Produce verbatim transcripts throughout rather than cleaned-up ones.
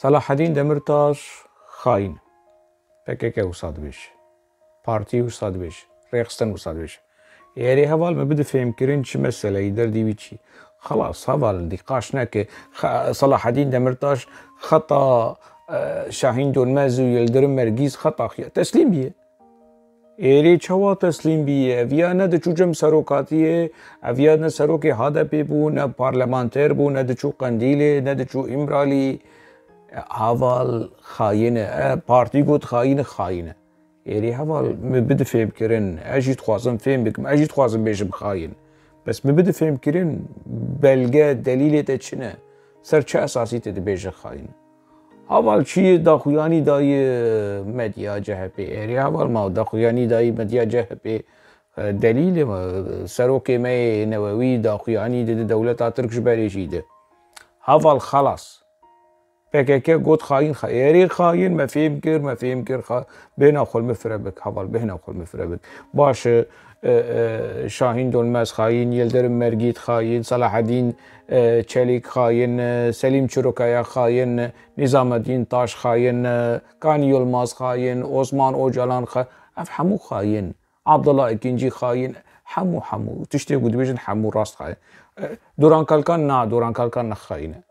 Selahedîn Demirtaş xayîn. P K K wisa dibêje. Partî wisa dibêje. Rêxistin wisa dibêje. Êrê heval min bide fêhmkirin çi meseleyî, derdî wî çi. Xelas heval nîqaş neke. Xe-, Selahedîn Demirtaş xeta, e, Şahîn Donmez û Yildirim Mergîz xeta xiya. Teslîm biye. Êrê çawa teslîm bîye? Ev ya ne diçû cem serokatiyê, ev ya ne serokê H D P bû, ne parlamenter bû, ne diçû Qendîlê, ne diçû Îmralî. Heval xayîn e. E, partî got xayîn e, xayîn e. Êrê heval min bide fêhmkirin. Ez jî dixwazim fêm bikim. Ez jî dixwazim bêjim xayîn. Bes min bide fêhmkirin, belge, delîlê te çi ne? Ser çi esasî te dibêje xayîn? Heval çi daxuyanî dayî medya C H P? Êrê heval ma daxuyanî dayî medya C H P, e, delîlê me, serokê me yê newewî daxuyanî dide dewleta Tirk ji berê jî de. Heval xelas. P K K got xayîn, xa-, êrê xayîn, me fêm kir, me fêm kir, xa-, bêhna xwe li min fire bik, heval, bêhna xwe li min fire bik. Baş e, e, e, Şahîn Donmez xayîn, Yildirim Mergît xayîn, Selahedîn, e, Çelîk xayîn, e, Selîm Çirokaya xayîn, Nîzamedîn Taş xayîn, e, Kanî Yilmaz xayîn, Osman Ocalan xa-, ev hemû xayîn. Abdullah Ekincî xayîn, hemû, hemû. Tiştê ku dibêjin hemû rast xayîn. E, Duran Kalkan na, Duran Kalkan ne xayîn e.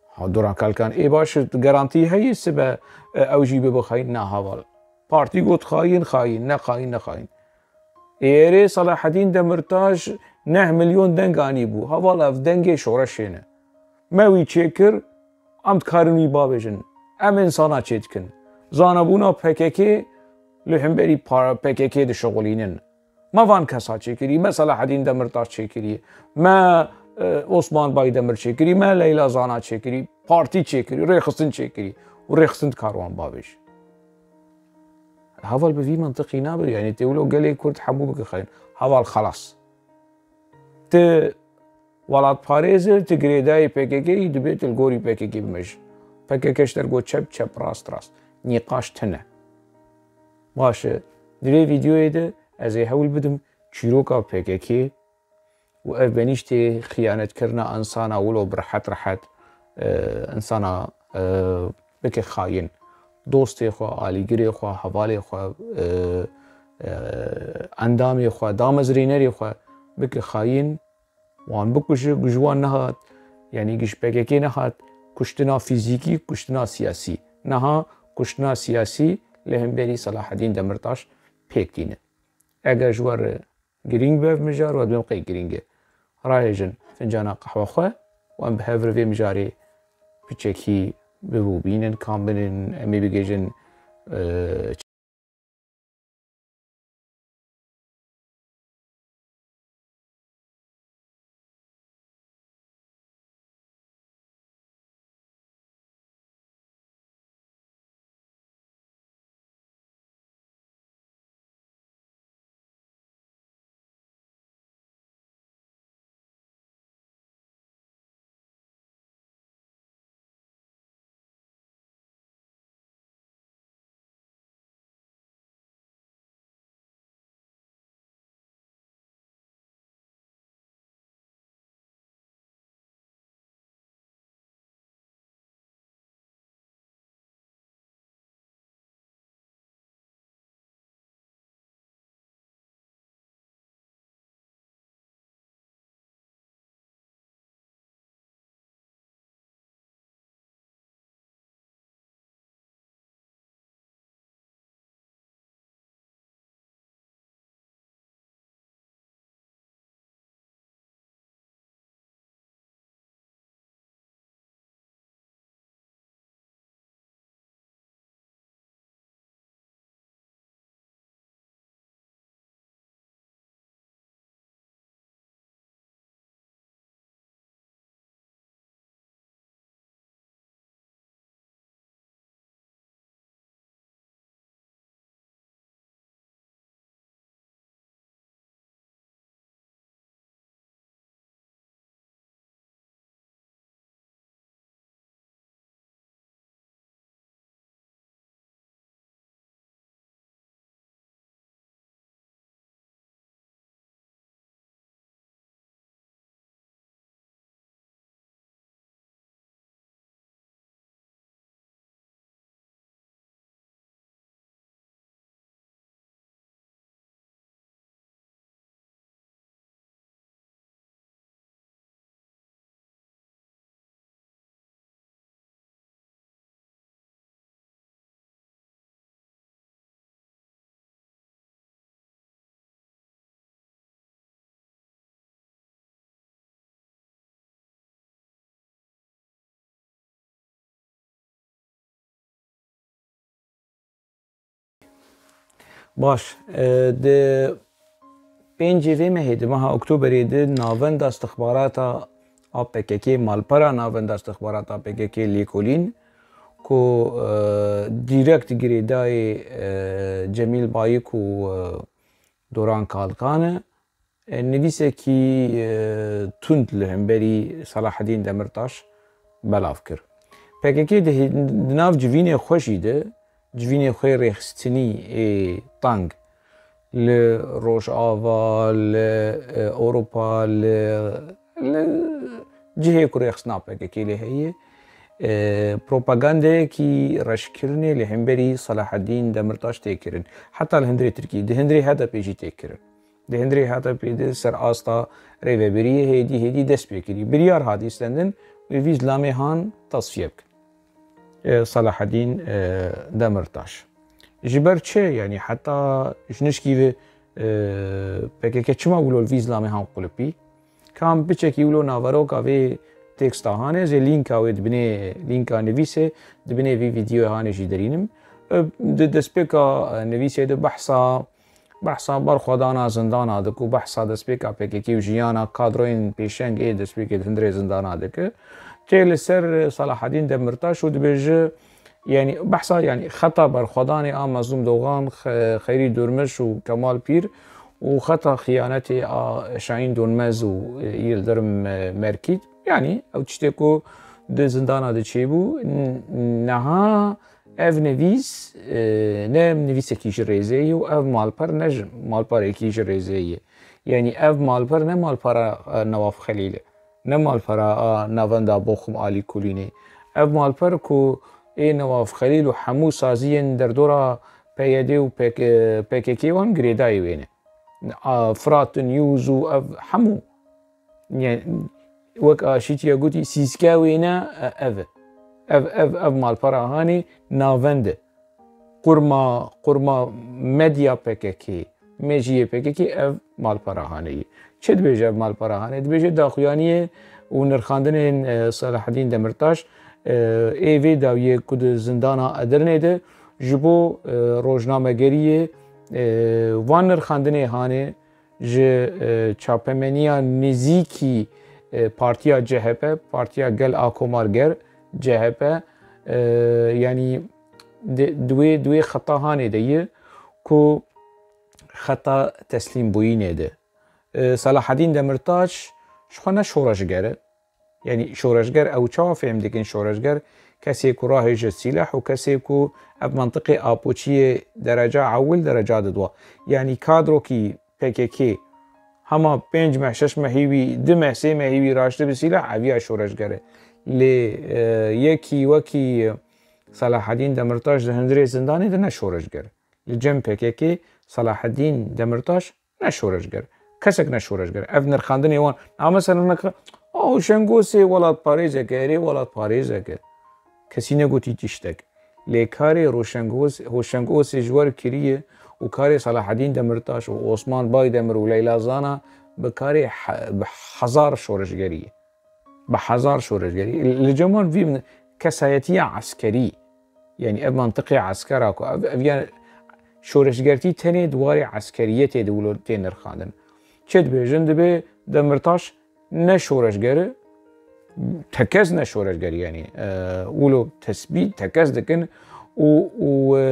Ha, Duran Kalkan, ê baş e, garantî heye sibe, e, ew jî bibe xayîn? Na heval. Partî got xayîn, xayîn, ne xayîn, ne xayîn. Êrê Selahedîn Demirtaş neh milyon deng anîbû. Heval ev dengê şoreşê ne. Me wî çêkir, em dikarin wî bavêjin. Em însana çêdikin. Zanebûna P K K li hemberî para P K K dişixulînin. Me van kesa çêkirî, me Selahedîn Demirtaş çêkirî, me, e, Osman Baydemir çêkirî, me Leyla Zana çêkirî, partî çêkirî, rêxistin çêkirî û rêxistin dikar wan bavêj. Heval bi vî mintiqî nabe, yanî tê wilo gelê Kurd hemû bike xayîn. Heval xelas. Ti welatparêz e, ti girêdayî P K K yî, dibê tu li gorî P K K bimêj. P K K ji te re got çep, çep, rast, rast. Nîqaş tune. Baş e, di vê vîdeoyê de ez ê hewl bidim çîroka P K K û ev benîştê xiyanetkirina insana wilo bi rehet rehet, e, insana, e, bike xayîn. Dostê xwe, alîgirê xwe, hevalê xwe, e, e, endamê xwe, damezrênerê xwe bike xayîn. Wan bikuje, ji wan nehat, yanî ji P K K nehat, kuştina fîzîkî, kuştina siyasî. Niha kuştina siyasî li hemberî Selahedîn Demirtaş pêk tîne. Eger ji we re girîng be ev mijar, we dibêm qey girîng e. Rahêjin fincana qehwa xwe, wan bi hev re vê mijarê piçekî bibûbînin, kam binin, em ê bigêjin, e, Baş, e, di pêncê vê mehê, di meha Oktoberê, di navenda istixbarata a P K K, malpera navenda istixbarata P K K lêkolîn, ku, e, direkt girêdayê, e, Cemîl Bayik û, e, Doran Kalkan e, e, nivîsekî, e, tund li hemberî Selahedîn Demirtaş belav kir. P K K di, di nav civînê xwe jî de, civînê xwe rêxistinî ê teng li Rojava, li, e, Ewropa, li, li cihê ku rêxistina P K K lê heye, e, propagandayekî reşkirinê li hemberî Selahedîn Demirtaş tê kirin. Heta li hundirê Tirkiyê, di hundirê H D P jî tê kirin. Di hundirê H D P de ser asta rêvebiriyê hêdî hêdî dest pê kirî. Biryar hatî stendin wê vî zilamê han tasfiye bikin. E, Selahedîn, e, Demirtaş. Ji ber çi? Yanî heta ji nişkî ve, e, P K K çima wilo li vî zilamê han qulipî? Kam piçekî wilo naveroka vê teksta han e, ez ê lînka wê dibinê, lînka nivîsê dibinê vî vîdyoyê hanê jî derînim. E, di destpêka, e, nivîsê de behsa, behsa berxwedana zindana dik û behsa destpêka P K K û jiyana kadroyên pêşeng ê destpêkê di hundirê zindana dike. Tê li ser Selahedîn Demirtaş û dibêje, yanî behsa, yanî xeta berxwedanê a Mezlûm Dogan, Xe-, Xeyrî Durmiş û Kemal Pîr û xeta xiyanetê a Şahîn Donmez û, e, Yildirim, e, Merkît. Yanî ew tiştê ku di zindana de çêbû, n-, niha ev nivîs, e, ne nivîsekî ji rêzê ye û ev malper ne ji malperekî ji rêzê ye. Yanî ev malper ne malpera, e, Newaf Xelîl e. Ne malpera a navenda Boxum a lêkolînê. Ev malper ku ê Newaf Xelîl û hemû saziyên derdora P Y D û P K, P K K wan girêdayî wê ne. A, Fırat News û ev hemû, yani, wek Aşîtiya gotî, sîske wê ne, e, ev e. Ev, ev, ev malpera hanê navend e. Qurma, qurma medya P K K, mejiyê P K K ev malpera hanê ye. Çi dibêje ev malpera hanê? Dibêje daxuyaniyê û nirxandinên, e, Selahedîn Demirtaş, e, ê vê dawiyê ku di zindana Edirnê de ji bo, e, rojnamegeriyê, e, van nirxandinê hanê ji, e, çapemeniya nêzîkî, e, partiya C H P, Partiya Gel a Komarger, C H P, e, yanî di, di wê, di wê xeta hanê de ye ku xeta teslîmbûyînê de. E, Selahedîn Demirtaş ji xwe ne şoreşger e. Yanî şoreşger, ew çawa fêm dikin şoreşger? Kesê ku rahêje sîleh û kesê ku ev mentiqê apoçiyê dereca ewil, dereca didwa. Yanî kadrokî P K K hema pênc meh, şeş mehî wî, du meh, sê mehî wî raştibe sîleh, ev ya şoreşger e. Lê, e, yekî wekî Selahedîn Demirtaş di hundirê zindanê de ne şoreşger. Li cem P K K Selahedîn Demirtaş ne şoreşger. Kesek ne şoreşger. Ev nirxandinê wan. A mesela naka, "A, Hoşengosê welatparêzek e, erê welatparêzek e." Kesî negotî tiştek. Lê karê Roşengos-, Hoşengosê ji wer kiriye û karê Selahedîn Demirtaş û Osman Baydemir û Leyla Zana bi karê he-, bi hezar şoreşgerî ye. Bi hezar şoreşgerî. Li cem wan vî kesayetiya eskerî, yanî ev mantiqê eskera ku ev, ev ya şoreşgertî tenê di warê eskeriyetê de wilo tê nirxandin. Çi dibêjin? Dibê Demirtaş ne şoreşger e, tekez ne şoreşger, yanî, e, wilo tesbît tekez dikin û, û, e,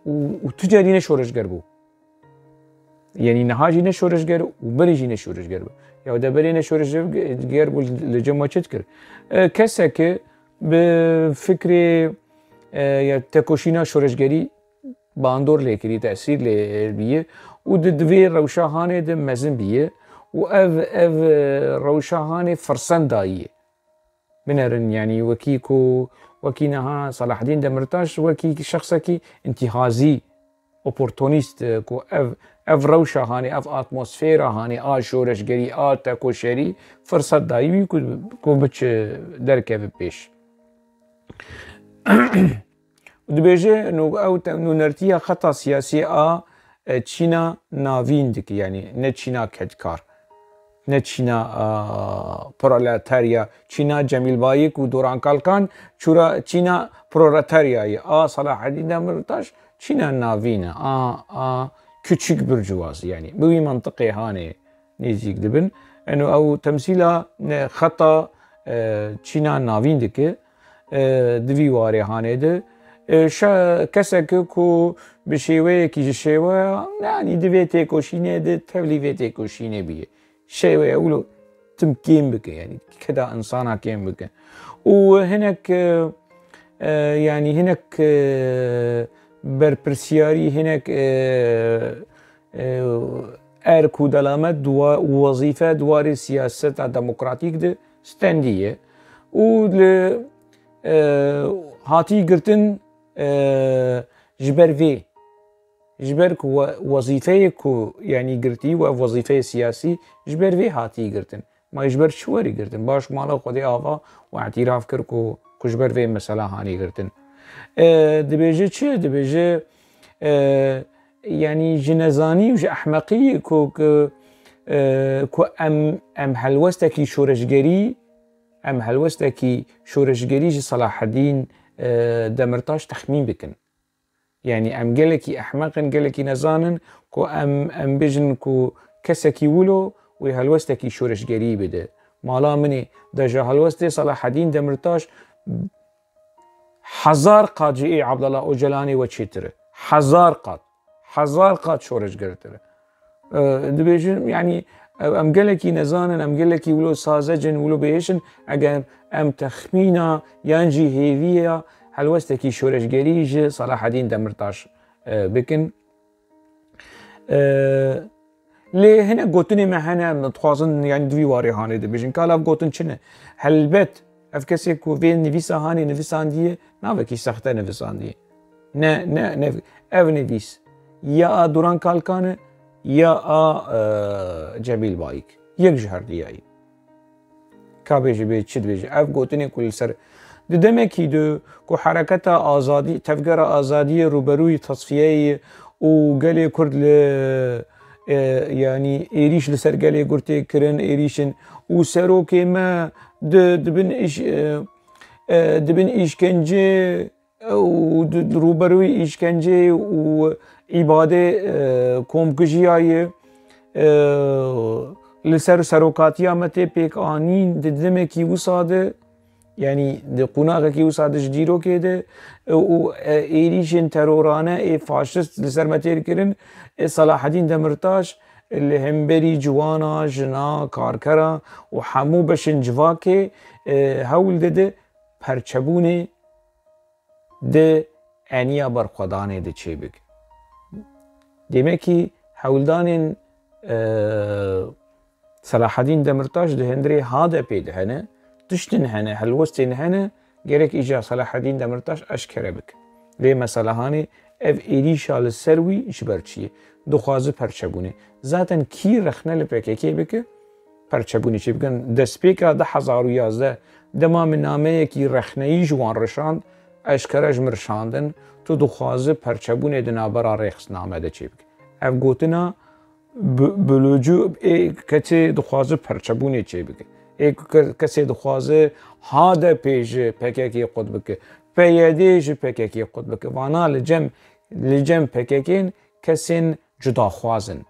û, û tu carî ne şoreşger bû. Yanî niha jî ne şoreşger û berê jî ne şoreşger bû. Ya de berê ne şoreşger bû, li cem we çi dikir? E, keseke bi fikrê, e, ya tekoşîna şoreşgerî bandor lê kirî, tesîr lê bîye û di, di vê rewşa hanê de mezin bîye û ev, ev, e, rewşa hanê firsend dayiye. Binerin, yanî wekî ku, wekî niha Selahedîn Demirtaş wekî şexsekî întîhazî, oportunîst, ku ev, ev rewşa hanê, ev atmosfera hanê a şoreşgerî, a tekoşerî firset dayî wî ku, ku biçe derkeve pêş. Dibêje, nû-, ew te-, nûnertiya xeta siyasî a, e, Çîna navîn dike, yanî ne Çîna kedkar, ne Çîna, a, proletarya, Çîna Cemîl Bayik û Doran Kalkan, çûra Çîna proletarya ye. A Selahedîn Demirtaş Çîna navîn e, a, a küçük burjuvazi, yanî bi wî mentiqê hanê nêzîk dibin. Eno ew temsîla, e, xeta, e, çîna navîn dike, e, di vî warê hanê de. E, şa-, kesek ku bi şêweyekî ji şêweya, yanî di vê têkoşînê de, tevlî vê têkoşînê bûye. Şêweya wilo tim kêm bike, yanî keda insana kêm bike. Û hinek, e, e, yanî hinek, e, berpirsiyarî, hinek, e, e, erk û delamet di wa-, û wezîfe di warê siyaseta demokratîk de stendiye. Û li, e, hatî girtin, e, ji ber vê. Ji ber ku we-, wezîfeyê ku, yanî girtî we wezîfeyê siyasî ji ber vê hatî girtin. Ma ji ber çi werî girtin? Baş mala Xwedê ava û îtiraf kir ku, ku ji ber vê mesela hanî girtin. E, dibêje çi? Dibêje, e, yanî ji nezanî û ji ehmeqî ku, ku, e, ku em, em helwestekî şoreşgerî, em helwestekî şoreşgerî ji Selahedîn, e, Demirtaş texmîn bikin. Yanî em gelekî ehmeq in, gelekî nezan in ku em, em bêjin ku kesekî wilo wê helwestekî şoreşgerî bide. Mala min ê, deja helwestê Selahedîn Demirtaş hezar qat ji ê Abdullah Ocalanê we çêtir e. Hezar qat. Hezar qat şoreşgertir e. E, dibêjin, yanî, e, em gelekî nezan in, em gelekî wilo sazec in, wilo bêhêş in, eger em texmîna yan jî hêviya helwestekî şoreşgerî ji Selahedîn Demirtaş, e, bikin. E, lê hinek gotinê me hene, em dixwazin, yanî, di vî warê hanê dibêjin. Ka lav gotin çi ne? Helbet, ev kesê ku vê nivîsa hanê nivisandiye, navekî sexte nivisandiye. Ne, ne, ne, ev nivîs ya a Duran Kalkan e, ya a, e, Cemîl Bayik. Yek ji her diyayî. Ka bêjî bê, çi dibêjî? Ev gotinê ku li ser di demekî de ku hereketa azadî, tevgera azadiyê rûberûyî tesfiyeyê û gelê Kurd li, e, yanî êrîş li ser gelê Kurd tê kirin, êrîşin û serokê me di, dibin îş-, e, e, dibin îşkencê û di, di rûberûyî îşkencê û îbadê, e, komkujiya ye, e, li ser serokatiya me tê pêkanîn di demekî wisa de, yanî di qonaxekî wisa de ji dîrokê de, e, û, e, êrîşên terorane ê faşist li ser me tê kirin, e, Selahedîn Demirtaş li hemberî ciwana, jina, karkera û hemû beşên civakê, e, hewl dide perçebûnê di eniya berxwedanê de çêbik. Demekî hewldanên, e, Selahedîn Demirtaş di hundirê H D P'ê de hene, tiştin hene, helwestên hene, gerek îcar Selahedîn Demirtaş eşkere bike. Lê mesela hanê ev êrîşa li ser wî ji ber çi ye? Dixwaze perçebûnê. Zaten kî rexne li P K K bike? Perçebûnê çêbikin. Destpêka du hezar û yazdeh dema min nameyekî rexneyî ji wan rişand, eşkere ji min rişandin, tu dixwaze perçebûnê di navbera rêxistiname de çêbike. Ev gotina bi-, bilûcû ê kesê dixwaze perçebûnê çêbike. Ê ke-, kesê dixwaze H D P ji P K K qut bike, P Y D ji P K K qut bike. Vana li cem, li cem P K K'ên kesên cudaxwaz in.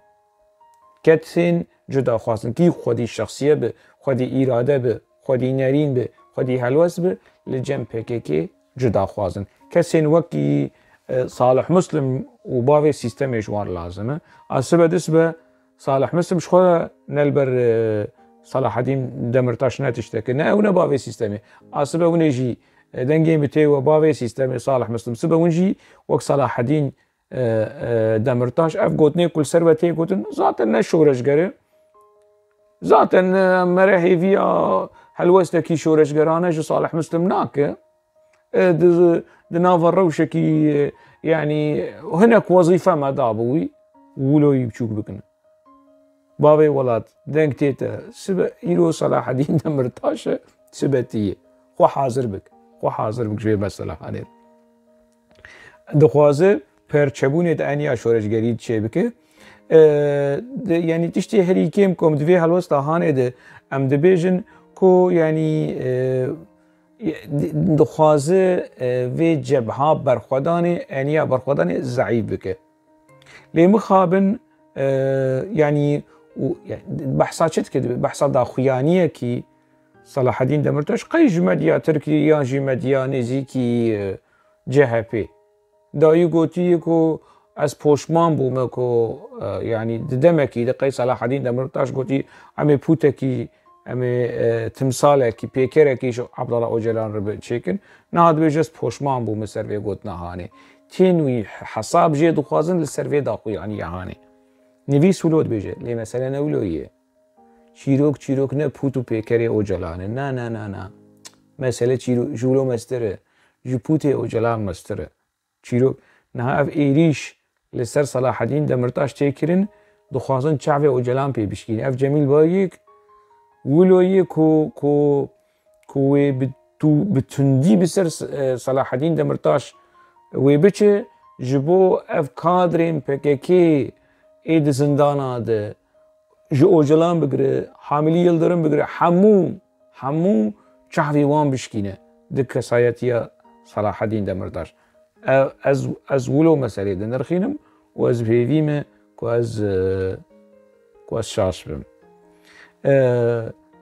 Kesên cudaxwaz in. Kî xwedî şexsiye bi, xwedî îrade bi, xwedî nerîn bi, xwedî helwest bi, li cem P K K cudaxwaz in. Kesên wekî, e, Salih Muslim û bavê sîstemê ji wan lazim e. A sibe dist be Salih Muslim ji xwe ne li ber, e, Selahedîn Demirtaş ne tiştek e. Ne ew ne bavê sîstemê. A sibe hûn ê jî, e, dengê min tê we bavê sîstemê Salih Muslim. Sibe hûn jî wek Selahedîn e, e, Demirtaş, ev gotinê ku li ser we tê gotin, zaten ne şoreşger e. Zaten, e, mere hêviya helwestekî şoreşgerane ji Salih Muslim nake. E, di, di nava rewşekî, e, yanî hinek wezîfe me da bi wî, wilo wî biçûk bikin. Bavê welat, deng tê te. Sibe îro Selahedîn Demirtaş e, sibe tî ye. Xwe hazir bik. Xwe hazir bik ji vê meselehanê. Dixwaze perçebûnê di eniya şoreşgerî çêbike. E, di, yanî tiştê herî kêm ku em di vê helwesta hanê de em dibêjin ku, yanî, e, Di-, dixwaze, e, vê cebha berxwedanê, eniya berxwedanê zeîf bike. Lê mixabin, e, yanî, û, ya, behsa çi dike? Behsa daxuyaniyekî Selahedîn Demirtaş qey ji medya Tirkî yan jî medya nêzîkî, e, C H P dayî gotî ku ez poşman bûme ku, e, yanî di demekî de qey Selahedîn Demirtaş gotî, em ê pûtekî, em ê, e, timsalekî, pêkerekî ji Abdullah Ocalan re bi-, çêkin. Niha dibêje ez poşman bûme ser vê gotina hanê. Tên wî hesab jê dixwazin li ser vê daxuyaniyê hanê. Nivîs wilo dibêje, lê mesele ne wilo ye. Çîrok, çîrok ne pût û pêkerê Ocalan e. Na, na, na, na. Mesele çîro-, ji wilo mestir e. Ji pûtê Ocalan mestir e. Çîrok, niha ev êrîş li ser Selahedîn Demirtaş tê kirin, dixwazin çavê Ocalan pê bişkînin. Ev Cemîl Bayik wilo ye ku, ku, ku wê bi tu-, bi tundî bi ser, e, Selahedîn Demirtaş wê biçe, ji bo ev kadrên P K K ê di zindana de, ji Ocalan bigire, Hamilî Yildirim bigire, hemû, hemû çavê wan bişkîne di kesayetiya Selahedîn Demirtaş. E, ez, ez wilo meselê dinirxînim û ez bi hêvî me ku ez, e, ku ez şaş bim. E,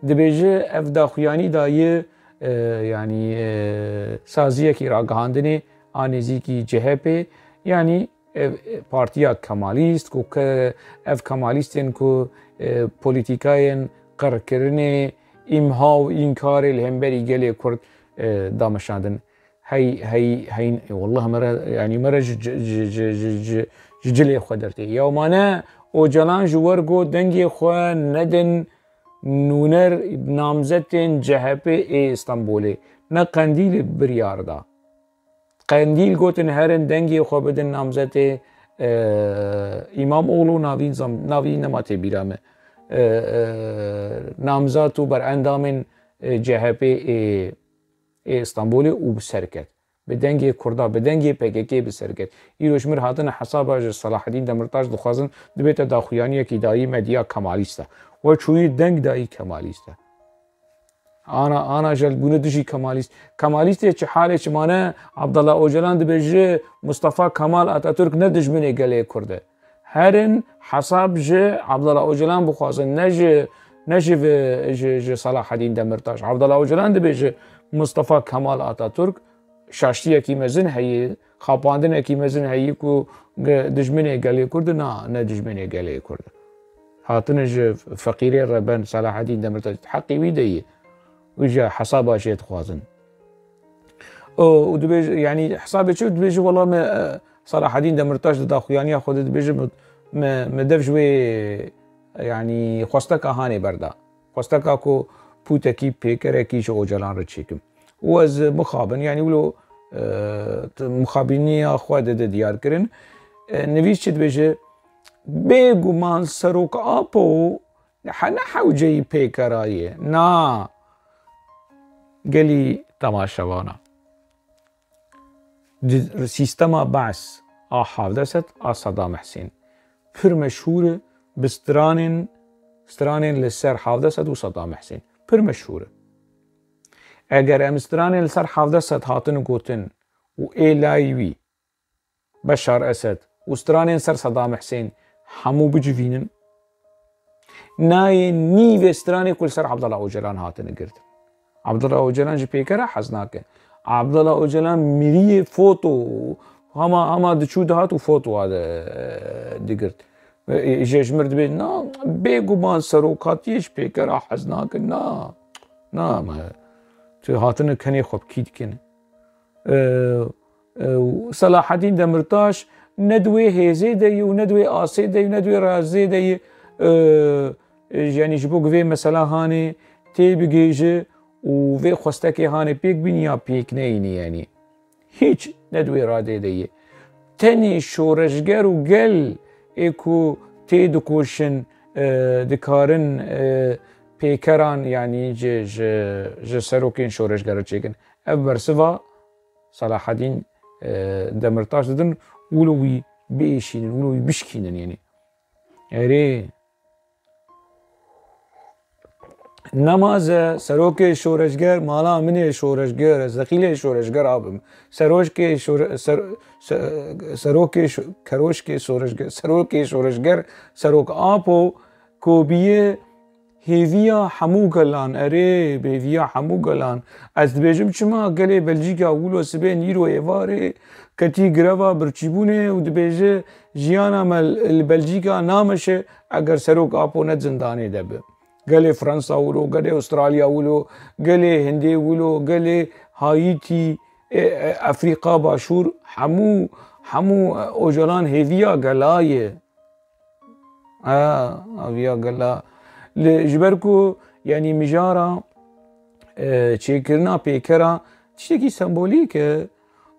dibêje ev daxuyanî dayî, e, yanî, e, saziyekî ragihandinê a nêzîkî C H P, yanî ev, e, partiya kemalîst, ku ke-, ev kemalîstên ku, e, polîtîkayên qirkirinê, îmha û înkarê li hemberî gelê Kurd, e, dameşandin. Hey, hey, hey, e, wallah me re, yanî me re ji, ji, ji cilê xwe dertê. Ya mane Ocalan ji wer got dengê xwe nedin nûner namzetên C H P ê Stenbolê. Ne Qendîlê biryar da. Qendîl gotin herin dengê xwe bidin namzetê, e, Îmamoğlu, navîn zam-, navî nema tê bîra me. E, e, namzat û berendamên, e, C H P ê, ê Stenbolê û bi ser ket. Bi dengê Kurda, bi dengê P K K bi ser ket. Îro ji mir hatine hesaba ji Selahedîn Demirtaş dixwazin dibête daxuyaniyekî dayî medya kemalîst e. We çûyî deng dayî kemalîst e. Ana, ana jel bûne dijî kemalîst. Kemalîstê çi halê çi mane, Abdullah Ocalan dibêje Mustafa Kemal Atatürk ne dijminê gelê Kurd e. Herin hesab ji Abdullah Ocalan bixwazin, ne ji, ne ji vi, ji, ji Selahedîn Demirtaş. Abdullah Ocalan dibêje Mustafa Kemal Atatürk şaştiyekî mezin heye, xapandinekî mezin heye ku ge-, dijminê gelê Kurd e, na, ne dijminê gelê Kurd e. Hatine ji feqîrê re ben Selahedîn Demirtaş, heqî wî de ye. Wî jî hesaba jê dixwazin. Û, û dibêje, yanî hesabê çi dibêje, wela me, e, Selahedîn Demirtaş di daxuyaniya xwe de dibêje, me, me, me dev ji wê, yanî xwesteka hanê berda. Xwesteka ku pûtekî, pêkerekî ji Ocalan re çêkim. Û ez mixabin, yanî wilo, e, t-, mixabîniya xwe dide diyar kirin. E, nivîs çi dibêje? Bêguman Serok Apo he-, ne hewceyî pêkera ye. Na. Gelî temaşevana. Di sîstema Baas a hevdeh sed a Saddam Husên pir meşhûr e bi stranên, stranên li ser hevdeh sed û Saddam Husên. Pir meşhûr e. Eger em stranên li ser hevdeh sed hatin gotin û ê layî wî Beşar Esed û stranên ser Saddam Husên hemû bicivînin, nayê nîvê stranê ku li ser Abdullah Ocalan hatine girtin. Abdullah Ocalan ji pêkera hez nake. Abdullah Ocalan miriyê foto, hema, hema diçû dihat û fotoa di-, digirt. E, ji, ji mir dibê, na, bêguman serokatiyê ji pêkera hez nakin, na. Na, me, tu hatine kenê xwe bi kî dikin. E, e, Selahedîn Demirtaş ne di wê hêzê de ye û ne di wê asê de ye û ne di wê razê de ye. E, e, yanî ji bo ku vê mesela hanê tê bigihêje û vê xwestekê hanê pêk bînî ya pêk neyînî, yanî hîç ne di wê radê de ye. Tenê şoreşger û gel ê ku tê dikoşin, e, dikarin, e, pêkeran, yanî ji, ji, ji serokên şoreşger re çêkin. Ev bersiva Selahedîn, e, Demirtaş didin, wilo wî biêşînin, wilo wî bişkînin, yanî. Erê, Nemaze, serokê şoreşger, mala min ê şoreşger, ez dexîlê şoreşger abim. Serokê şore-, ser-, se-, serokê şo-, keroşkê şoreşger, serokê şoreşger, serok Apo, ku bîye hêviya hemû gelan, erê, hêviya hemû gelan. Ez dibêjim çima gelê Belcîka wilo sibê nîro êvarê ketî greva birçîbûnê û dibêje jiyana me li Belcîka nameşe eger serok Apo ne zindanê de bi. Gelê Fransa wilo, gelê Australya wilo, gelê Hindê wilo, gelê Haîtî, e, e, Efrîka Başûr, hemû, hemû, e, Ocalan hêviya gela ye. Ha, hêviya gela. Li, ji ber ku, yanî mijara, e, çêkirina pêkera tiştekî sembolîk e,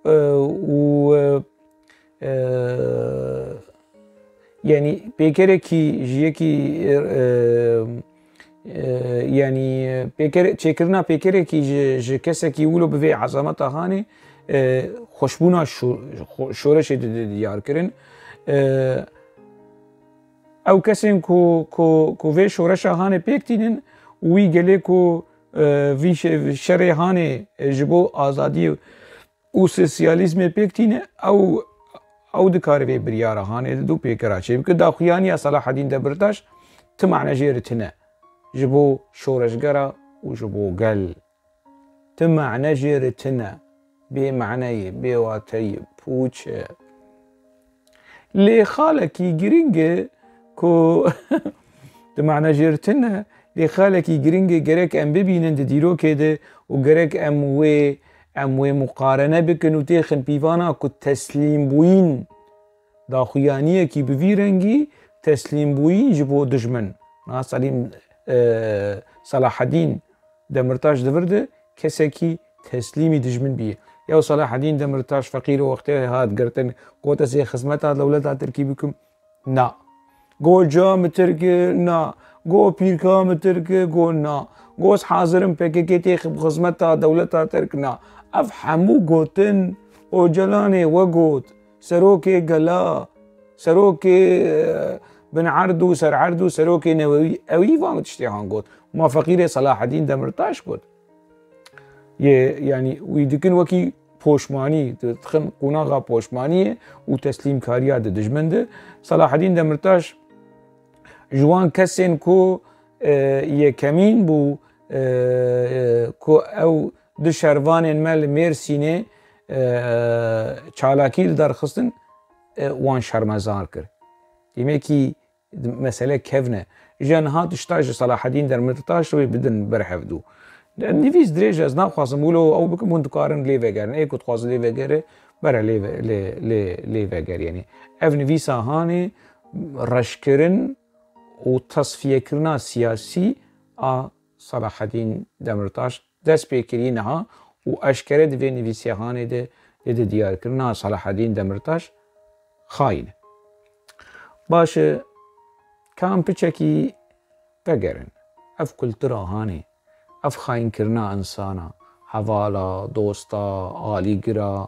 e, û, e, e, yanî pêkerekî ji yekî, e, e, yanî pêkere-, çêkirina pêkerekî ji, ji kesekî wilo bi vê ezameta hanê, e, xweşbûna şo-, xwe-, şoreşê di, di, diyar kirin. E, ew kesên ku, ku, ku vê şoreşa hanê pêk tînin, wî gelê ku, e, vî şe-, şerê hanê, e, ji bo azadiyê û sosyalîzmê pêk tîne, ew, ew dikare vê biryara hanê dide û pêkera çê bike. Daxuyaniya Selahedîn Demirtaş ti mane jê re tine. Ji bo şoreşgera û ji bo gel. Ti mane jê re tine. Bê mane ye, bê wate ye, pûç e. Lê xalekî giring e ku di mane jê re tine, lê xalekî giring e gerek em bibînin di dîrokê de û gerek em wê, em wê muqarene bikin û têxin pîvana ku teslîmbûyîn, daxuyaniyekî bi vî rengî teslîmbûyîn ji bo dijmin. Na Selîm, e, Selahedîn Demirtaş di vir de kesekî teslîmî dijmin bîye. Yew Selahedîn Demirtaş feqîr û wextê hat girtin, got, "Ez ê xizmeta dewleta Tirkî bikim." Na. Got, "Ca min Tirk e?" Na. Got, "Pîrka min Tirk e?" Got, "Na." Got, "Ez hazir im P K K têxim xizmeta dewleta Tirk." Na. Ev hemû gotin Ocalanê we got. Serokê gela, serokê, e, bin erd û ser erd û serokê newewî, ewî van tiştê han got. Ma feqîrê Selahedîn Demirtaş got. Yê, yanî, wî dikin wekî poşmanî, dixin qonaxa poşmaniyê û teslîmkariya di dijmin de. Selahedîn Demirtaş ji wan kesên ku, e, yekemîn bû, e, e, ku ew du şervanên me li Mêrsînê, e, çalakî li dar xistin, e, wan şermezar kir. Demekî mesele kevn e. Ji niha tişta ji Selahedîn Demirtaş re bidin ber hevdû. Nivîs dirêj e, ez naxwazim wilo ew bikim, hûn dikarin lê vegerin. Ê ku dixwaze lê vegere, bere lê ve-, lê, lê, lê veger. Yanî ev nivîsa hanê reşkirin û tasfiyekirina siyasî a Selahedîn Demirtaş dest pê kirî niha û eşkere di vê nivîsêhanê de, de, de diyarkirina Selahedîn Demirtaş xayîn e. Baş e, ka em piçekî vegerin. Ev kultura hanê, ev xayînkirina insana, hevala, dosta, alîgira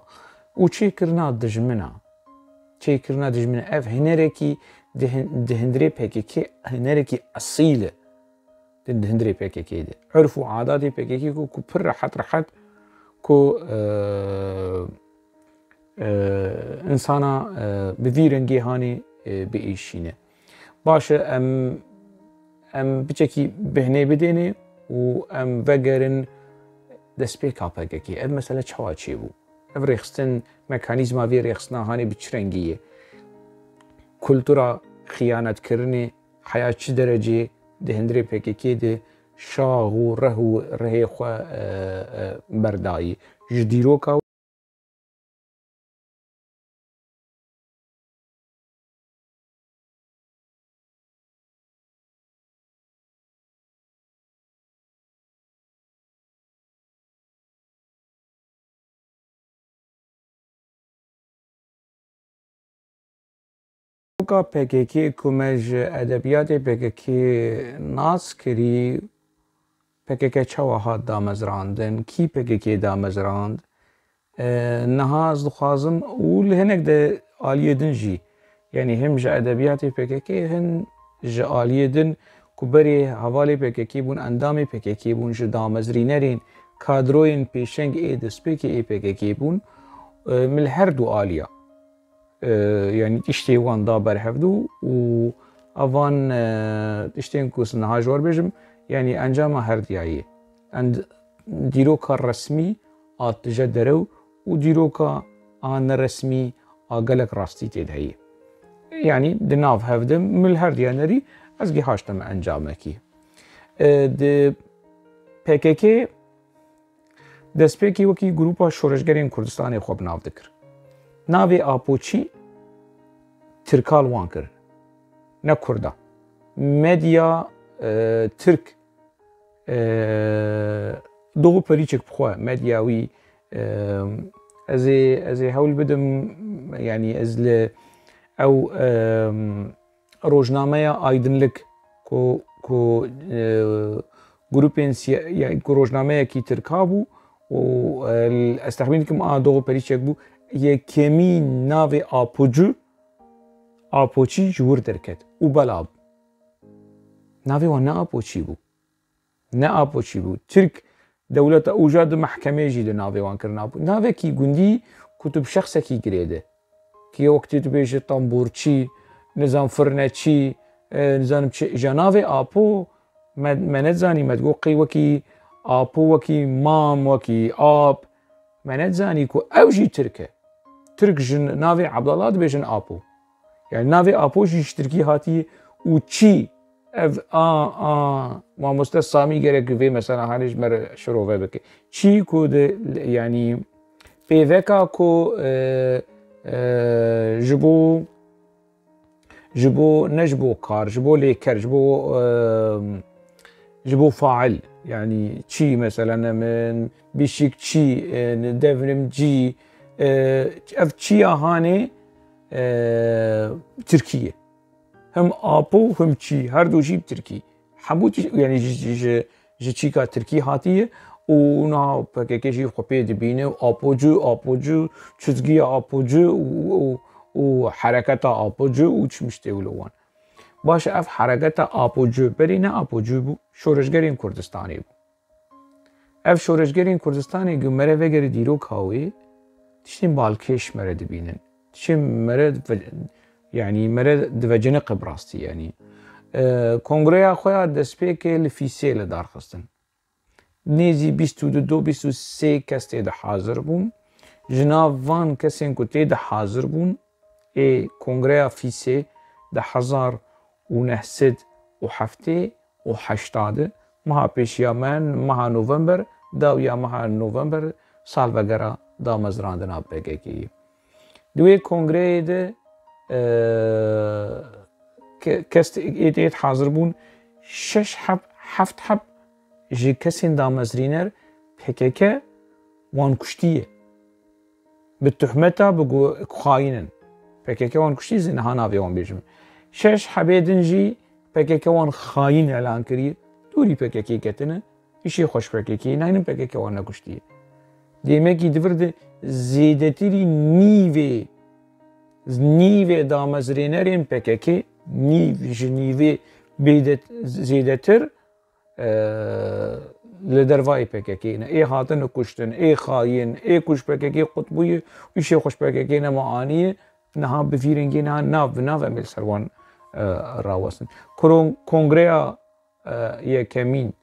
û çêkirina dijmina. Çêkirina dijmina. Ev hinerekî di hin-, di hundirê P K K hinerekî esîl e. Di, di hundirê P K K de. Urf û adatê P K K ku, ku pir rehet rehet ku, e, e, insana, e, bi vî rengê hanê, e, biêşîne. Baş e, em, em piçekî bihnê bidêne û em vegerin destpêka P K K. Ev mesele çawa çêbû? Ev rêxistin, mekanîzma vê rêxistina hanê bi çi rengî ye? Kultura xiyanetkirinê heya çi derecê di hundirê P K K de şax û reh û rihê xwe, e, e, berdayî? Ji dîroka Ka P K K ku me ji edebiyatê P K K nas kirî, P K K çawa hat damezrandin, kî P K K damezrand, e, niha ez dixwazim û li hinek de aliyê din jî, yanî him ji edebiyatê P K K, hin ji aliyê din ku berê hevalê P K K bûn, endamê P K K bûn, ji damezrînerên kadroyên pêşeng ê destpêkê ê P K K bûn, e, min li her du aliya, e, yanî tiştê wan da ber hevdû û evan, e, tiştên ku niha ji we bêjim, yanî encama her diyayê. End-, dîroka resmî a tije derew û dîroka a neresmî a gelek rastî tê de heye. Yanî di nav hev de min li her diya nerî ez gihaştim encamekî. E, di P K K destpêkî wekî grûpa şoreşgerên Kurdistanê xwe bi nav dikir. Navê Apoçî Tirka li wan kir, ne Kurda. Medya, e, Tirk, e, Doğu Perinçek bi xwe, medya wî, e, ez ê, ez ê hewl bidim, yanî ez li ew, e, rojnameya Aydınlık ku, ku, e, grûpên siya-, ya, ku rojnameyekî Tirka bû û, e, ez texmîn dikim a Doğu Perinçek bû, yekemî navê Apocu, Apoçî ji wir derket û bela bû. Navê wan ne Apoçî bû. Ne Apoçî bû. Tirk dewleta uca di mehkemê jî di navê wan kirin Apo. Navekî gundî ku tu bi şexsekî girêde. Ki wek tu dibêje tamborçî, nizam firneçî, e, nizanim çi. Îja navê Apo me, me nedizanî, me digot qey wekî Apo, wekî mam, wekî ap. Me nedizanî ku ew jî Tirk e. Tirk ji navê Abdallah dibêjin Apo. Yani navê Apo jî ji Tirkî hatiye û çî ev a, a, mamoste Samî gerek vê mesela hanê ji me re şirove bike. Çî ku di, yani pêveka ku, e, e, ji bo, ji bo, ne ji bo kar, ji bo lêker, ji bo, e, ji bo fail, yani çî mesela ne min, bişik çî, e, devrimcî, e, ev çiya hanê, e, Tirkiye. Hem Apo hem çî, her du jî bi Tirkî. Hemû tij-, yani ji, ji, ji, ji çîka Tirkî hatiye û niha P K K jî xwe pê dibîne û Apocu, Apocu, çizgiya Apocu û, û, û hereketa Apocu û çi miştê wilo wan. Baş e, ev hereketa Apocu berê ne Apocu bû, şoreşgerên Kurdistanê bû. Ev şoreşgerên Kurdistanê ku mere vegere dîroka wê, tiştên balkêş mere dibînin. Tiştên mere dive-, yani mere diveciniqe bi rastî yani. E, kongreya xwe ya destpêkê li Fîsê li dar xistin. Nêzî bîst û du, bîst û sê kes tê de hazir bûn. Ji nav van kesên ku tê de hazir bûn, ê kongreya Fîsê di hezar û neh sed û heftê û heşta de, meha pêşiya me, meha November, dawiya meha November, salvegera damezrandina P K K'yê. Di wê kongreyê de, e, ke-, kes ê, ê hazir bûn, şeş heb, heft heb ji kesên damezrîner P K K wan kuştiye. Bi tuhmeta bi ku xayîn in. P K K wan kuştî, zê niha navê wan bêjim. Şeş hebê din jî P K K wan xayîn elan kiriye. Dûrî P K K ketine. Îşê xweş P K K naynin, P K K wan nekuştiye. Demekî di vir de zêdetirî nîvê, nîvê damezrênerên P K K, nîv ji nîvê bêde-, zêdetir, e, li dervayê P K K ne. Ê hatine kuştin, ê xayîn, ê ku ji P K K qut bûye, îşê xwe ji P K K nema aniye, niha bi vî rengê niha nav bi nav em ê li ser wan, e, rawestin. Kron-, kongreya, e, yekemîn,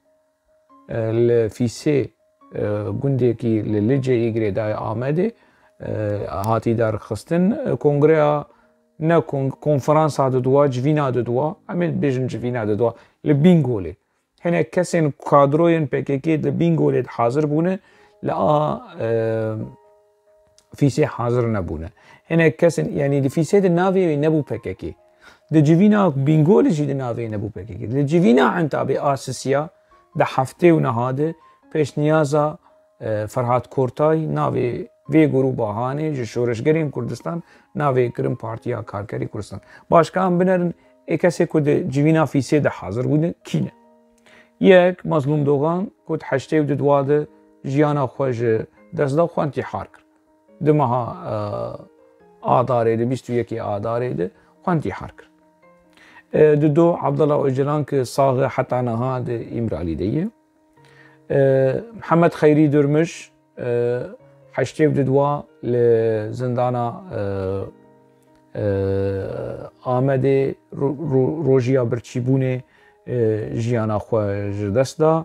e, li Fîsê, e, gundekî li Liceyê girêdayê Amedê, e, hatî darxistin. E, kongreya ne kon-, konferansa diduwa, civîna diduwa, em ê bêjin civîna diduwa, li Bîngolê. Hinek kesên kadroyên P K K di Bîngolê de hazir bûne, li a, e, Fîsê hazir nebûne. Hinek kesên, yanî di Fîsê de navê wê nebû P K K. Di civîna Bîngolê jî di navê wê nebû P K K. Di civîna Entabê a Sisiya di heftê û neha de pêşniyaza, e, Ferhat Kortay navê vê grûba hanê ji şoreşgerên Kurdistan navê kirin Partiya Karkerê Kurdistan. Baş ka em binerin, ê kesê ku di civîna Fîsê de hazir bûne, kî ne? Yek, Mazlûm Dogan, ku di heştê û du de jiyana xwe ji dest da, xwe întîhar kir. Di meha, e, Adarê de, bîst û yekê Adarê de xwe întîhar kir. E, Dido Abdullah Ocalan ku sax e heta niha di Îmralî de ye. E, Mihemed Xeyrî Durmuş, e, heştê û du li zindana, e, e, Amedê ro-, ro-, rojiya birçîbûnê, e, jiyana xwe ji dest da.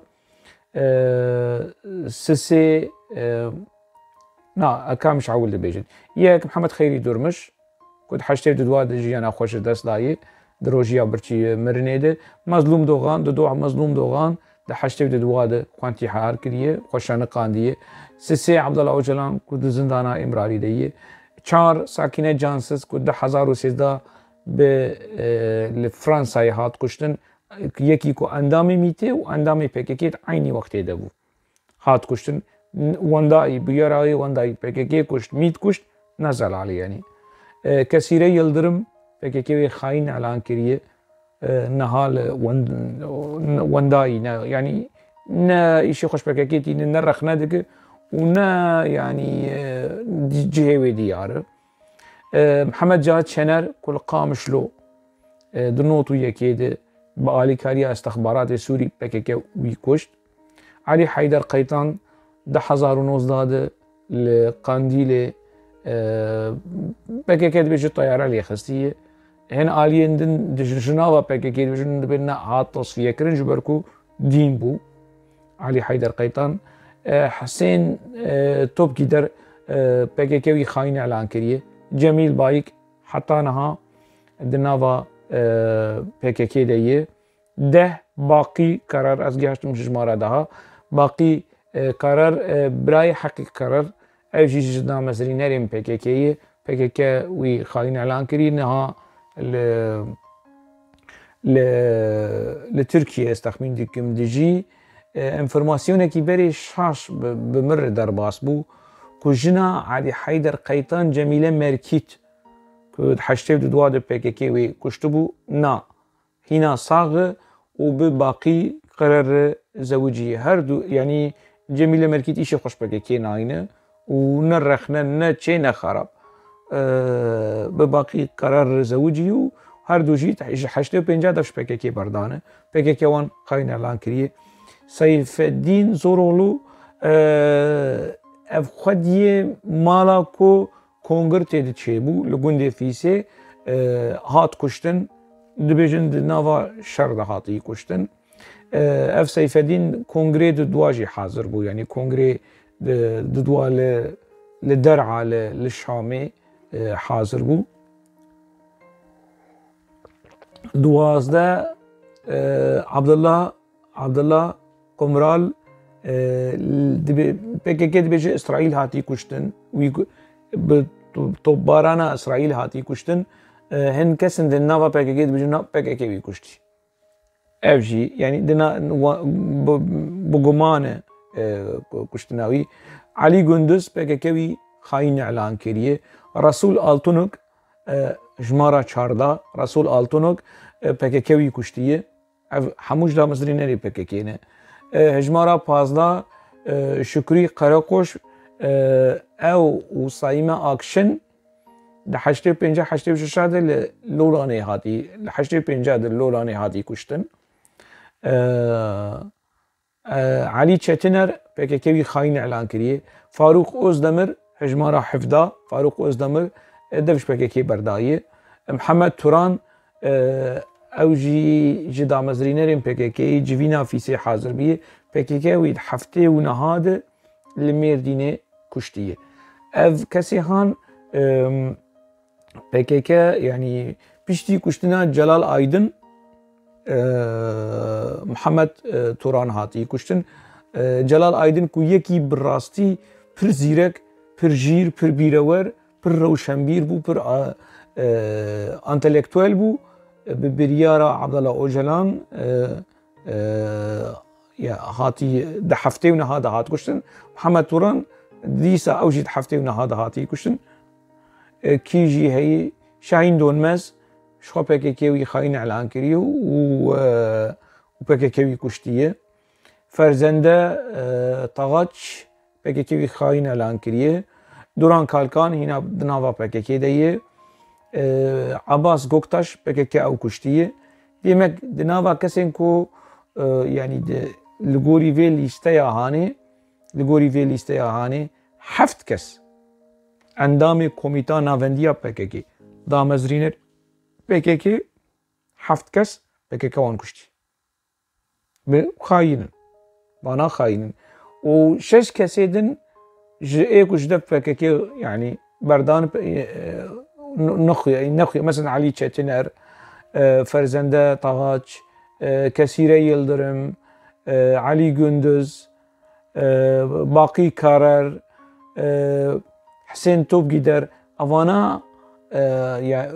E, sisê, e, na, e, kam ji ewil dibêjin. Yek, Mihemed Xeyrî Durmuş, ku di heştê û du de jiyana xwe ji dest dayê, di rojiya birçî mirinê de. Mezlûm Dogan, Dido Mezlûm Dogan, di heştê û du de xwe întîhar kiriye, xwe şaniqandiye. Sisê, Abdullah Ocalan, ku di zindana Îmralî de ye. Çar, Sakîne Cansiz, ku du hezar û sêzdeh bi, e, li Fransayê hat kuştin. Yekî ku endamê mîtê û endamê P K K di eynî wextê de bû. Hat kuştin. N-, wendayî, bûyerayê wendayî P K K kuşt, mît kuşt, ne zelalî yanî. E, Kesîre Yildirim, P K K wê xayîn elan kiriye. E, niha li wend-, wendayî ne, yanî ne îşê xwe ji P K K tîne, ne rexne dike û ne yanî, e, di cihê wê diyar e. E, Mihemed Cihad Şener, ku li Qamişlo, e, di nod û yekê de bi alîkariya istixbaratê Sûrî P K K wî kuşt. Elî Heyder Qeytan du hezar û nozdeh de li Qandîlê, e, P K K dibêje teyare lê xistiye. Hin aliyên din di ji, ji nava P K K dibêjin, dibê ne hat tasfiye kirin, ji ber ku dîn bû. Elî Heyder Qeytan, e, Hisên, e, Topkîder, e, P K K wî xayîn elan kiriye. Cemîl Bayik heta niha di nava, e, P K K de ye. Deh, Baqî Karar, ez gihiştim ji jimara daha. Baqî, e, Karar, e, birayê Heqî Karar, ew jî ji damezrînerên P K K ye. P K K wî xayîn elan kirî, niha li, li, li Tirkiyê, ez texmîn dikim, dijî. E, enformasyonekî berê şaş bi, bi min re derbas bû, ku jina Elî Heyder Qeytan, Cemîle Merkît, ku di heştê û du de P K K wê kuştibû, na, hîna sax e û bi Baqî Karar re zewicî ye. Her du, yanî Cemîle Merkît îşê xwe ji P K K nayîne û ne rexne, ne çê, ne xerab. E, bi Baqî Karar re zewicî ye û her du jî ji heştê û pênc de ji P K K berdane. P K K wan xayîn elan kiriye. Seyfeddîn Zoroglu, e, ev xwediyê mala ku kongir tê diçêbû li gundê Fîsê, e, hat kuştin, dibêjin di nava şer de hatî kuştin. E, ev Seyfedîn kongrê di dua jî hazir bû, yanî kongrê di, di dua li, li der'a li, li Şamê, e, hazir bû. Duwazdeh, e, Abdullah Abdullah Qumral, e, dibê, P K K dibêje Îsraîl hatî kuştin. Wî ku-, bi to-, topbarana Îsraîl hatî kuştin. E, hin kesin di nava P K K dibêjin na P K K wî kuştî. Ev jî, yanî di na-, wa-, bi, bi guman e, e, ku-, kuştina wî. Elî Gunduz P K K wî xayîn îlan kiriye. Resul Altunuk, e, jimara çardeh, Resul Altunuk, e, P K K wî kuştiye. Ev hemû ji damezrînerê P K K ne. E, hejmara pazdeh, e, Şukrî Qereqoş, e, ew û Saîme Akşin di heştê û pênc heştê û şeş de li Lolanê hatî, li heştê û pênc de li Lolanê hatî kuştin. E, e, Elî Çetiner P K K wî xayîn îlan kiriye. Farûq Ozdemir, hejmara hevdeh, Farûq Ozdemir, e, dev ji P K K berdaye. Mihemed Turan, e, ew jî ji damezrînerên P K K yê civîna Fîsê hazir bûye. P K K wî di heftê û neha de li Mêrdînê kuştiye. Ev kesê han, e, P K K, yanî piştî kuştina Celal Aydin, e, Mihemed, e, Turan hatî kuştin. E, Celal Aydin ku yekî bi rastî pir zîrek, pir jîr, pir bîrewer, pir rewşenbîr bû, pir, a, e, entelektuel bû. Bi biryara Abdullah Ocalan, e, e, ya hatî di heftê û neha de hat kuştin. Mihemed Turan dîsa ew jî di heftê û neha de hatî kuştin. E, kî jî heyî, Şahîn Donmez, ji xwe P K K wî xayîn îlan kiriye û, e, û P K K wî kuştiye. Ferzende, e, Tagaç, P K K wî xayîn îlan kiriye. Duran Kalkan hîna di nava P K K de ye. E, Abbas Goktaş, P K K ew kuştiye. Demek di nava kesên ku, e, yanî di, li gorî vê lîsteya hanê, li gorî vê lîsteya hanê heft kes endamê Komîta Navendî ya P K K, damezrîner P K K, heft kes P K K wan kuştî. Bi xayîn in. Vana xayîn in. Û şeş kesê din ji ê ku ji dev P K K, yanî berdan, e, e, nexuye, nexuye. Mesela Elî Çetiner, e, Ferzende Tahaç, e, Kesîre Yildirim, e, Elî Gunduz, e, Baqî Karer, e, Hisên Topgîder, evana, e, ya,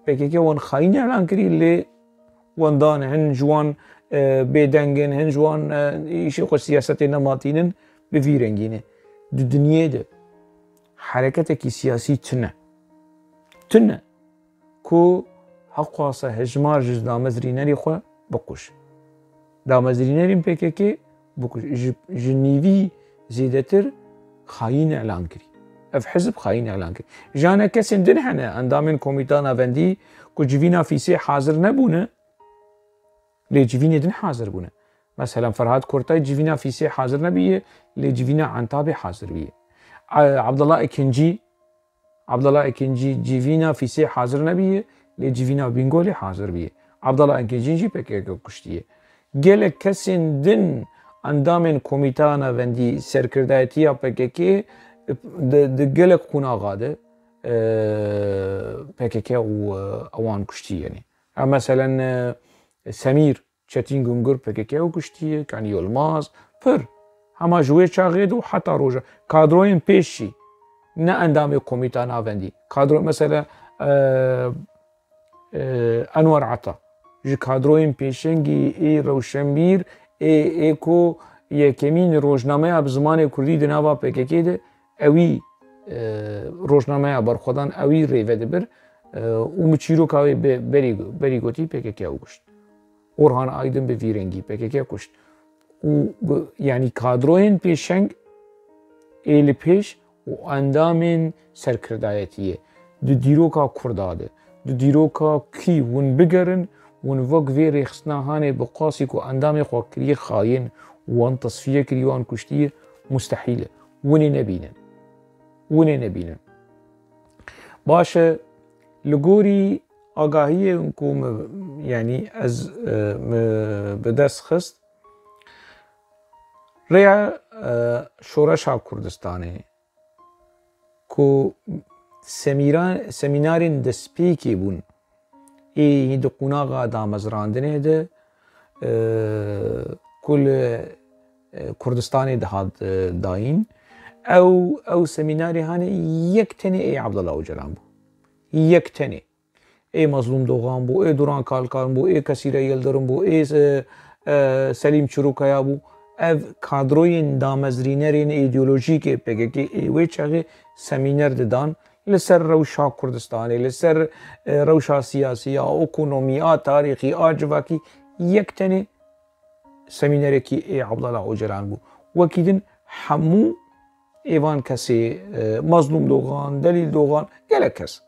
P K K wan xayîn îlan kirî, lê wendan, hin ji wan, e, bêdeng in, hin ji wan, e, îşê xwe siyasetê nematînin, bi vî rengî ne. Di dinyê de hereketekî siyasî tune. Tune. Ku heqwasa hejmar ji damezrînerê xwe bikuş. Damezrînerên P K K bikuş. Ji, ji nîvî zêdetir xayîn îlan kirî. Ev hizb xayîn îlan kirî. Jane kesên din hene, endamên Komîta Navendî ku civîna fîsê hazir nebûne, lê civînê din hazir bûne. Mesela Ferhat Kurtay civîna fîsê hazir nebiye, lê civîna Entabê hazir biye. A-, Abdullah Ekincî, Abdullah Ekincî civîna fîsê hazir nebiye, lê civîna Bîngolê hazir biye. Abdullah Ekincî jî P K K kuştiye. Gelek kesên din endamên Komîta Navendî, serkirdayetiya P K K di, di gelek qonaxa de, e, P K K û, e, ewan kuştiye ne. Ha, meselen, e, Semîr Çetin Gungur P K K ew kuştiye, Kanî Yilmaz, pir. Hema ji wê çaxê de û heta roja. Kadroyên pêş jî ne endamê Komîta Navendî. Kadro, mesela, e, e, Enwer Ata. Ji kadroyên pêşengî ê rewşenbîr, ê, ê ku yekemîn rojnameya bi zimanê kurdî di nava P K K de, ewî, e, rojnameya berxwedan, ewî rêve dibir, e, û min çîroka wê be-, berî, berî gotî P K K ew kuşt. Orhan Aydın bi vî rengî P K K kuşt. Û bi, yanî kadroyên pêşeng ê li pêş û endamên serkirdayetiyê di dîroka Kurda de, di dîroka kî hûn bigerin, hûn wek vê rêxistina hanê bi qasî ku endamê xwe kiriye xayîn, wan tesfiye kiriye, wan kuştiye, mustehîl e. Hûn ê nebînin. Hûn ê nebînin. Baş e, li gorî agahiyên ku min, yanî ez, e, min bi dest xist, rêya, e, Şoreşa Kurdistanê ku semîra-, semînarên destpêkê bûn, ê hîn di qonaxa damezrandinê de, e, ku li, e, Kurdistanê dihat, e, dayîn. Ew, ew semînarê hanê yek tenê ê Abdullah Ocalan bû. Yek tenê. Ê Mazlûm Dogan bû, ê Duran Kalkan bû, ê Kesîre Yildirim bû, ê, e, e, Selîm Çirokaya bû. Ev kadroyên damezrînerên îdeolojîk ê P K K ê wê çaxê semîner didan. Li ser rewşa Kurdistanê, li ser, e, rewşa siyasî, a ekonomî, a tarîxî, a civakî, yek tenê semînerekî ê Abdullah Ocalan bû. Wekî din hemû êvan kesê, e, Mazlûm Dogan, Delîl Dogan, gelek kes.